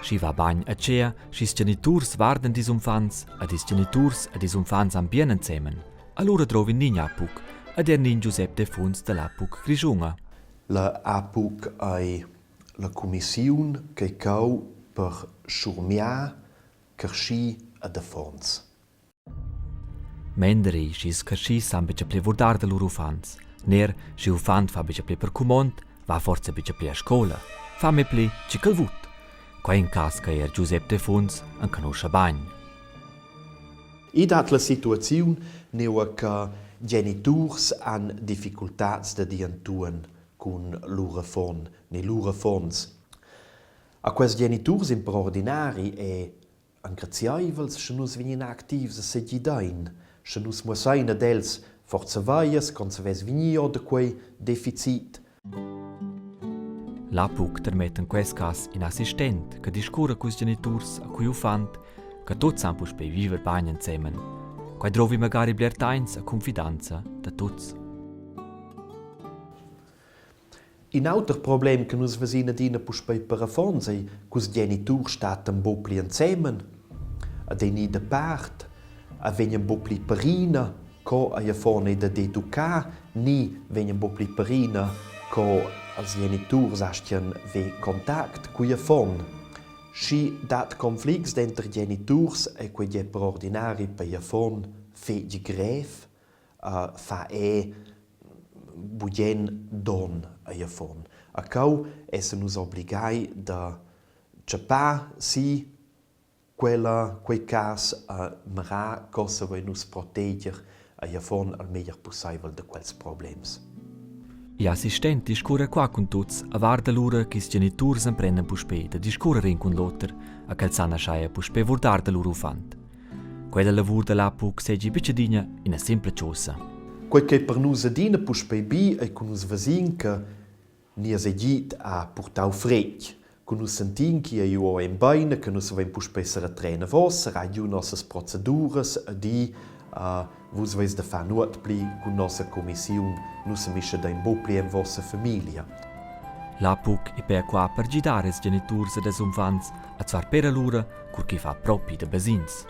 Schi va bagn a tgea, sch'is geniturs vardan dis uffants ed ils geniturs ed ils uffants han bien ensemen. Allura drovi nign APUC ed er nign Giusep Defuns dall'APUC grischuna. La APUC ei la cumissiun ch'ei cheu per schurmiar carschi ad affons. Mender ei sch'ils carschi san buca pli vurdar da lur uffants, ner sch'igl uffant fa buca pli per cumond, va forsa buca pli a scola, fa mai pli tgi ch'el vut. Quei en cass che er Giusep Defuns enconuscha bagn. I dat la situaziun nua che geniturs han difficultads da dir entuorn cun lur affon ni lur affons. A quests geniturs in per ordinari è Engraziaivels sche nus vegnin activs e segidein, sche nus muossein ad els forsa veias con savess vegnir or da quei deficit. L'APUC termetta en quest cass in assistent che discurra culs geniturs a cui uffant che tuts san puspei viver bein ensemen. Quei drovi magari bler tains e confidanza da tuts. In auter problem che nus vesin adina puspei per affons ei ch'ils geniturs stattan buc pli ensemen ed ein i dapart e vegnan buc pli perina co igl affon ei dad educar ni vegnan buc pli perina co els geniturs astgan ver contact cugl affon. Schi dat conflicts denter geniturs ei quei gie per ordinari per igl affon fetg grev fa è bugen donn agl affon. A cheu essan nus obligai da tschappar si quella, quei cas a mirar co savein nus proteger agl affon al meglier pusseivel da quels problems. Igl assistent discurra qua cun tuts a varda lura ch'ils geniturs emprendan puspei da discurrer in cun l'auter a ch'els san ascheia puspei vurdar da lur uffant. Quella lavur da l'APUC seigi buc adina ina sempla chosa. Quei ch'ei per nus adina puspei bi ei cu nus vesin che nies agid ha purtau fretg, cu nus sentin ch'igl ei iu en bein e che nus savein puspei seretrer anavos, serrar giu nossas proceduras e dir vus veis da far nuot pli cun nossa cumissiun, nus semischedein buc pli en vossa famiglia. L'APUC è per qua per gidar ils geniturs ed ils uffants a far per allura cur ch'i fa propi da basegns.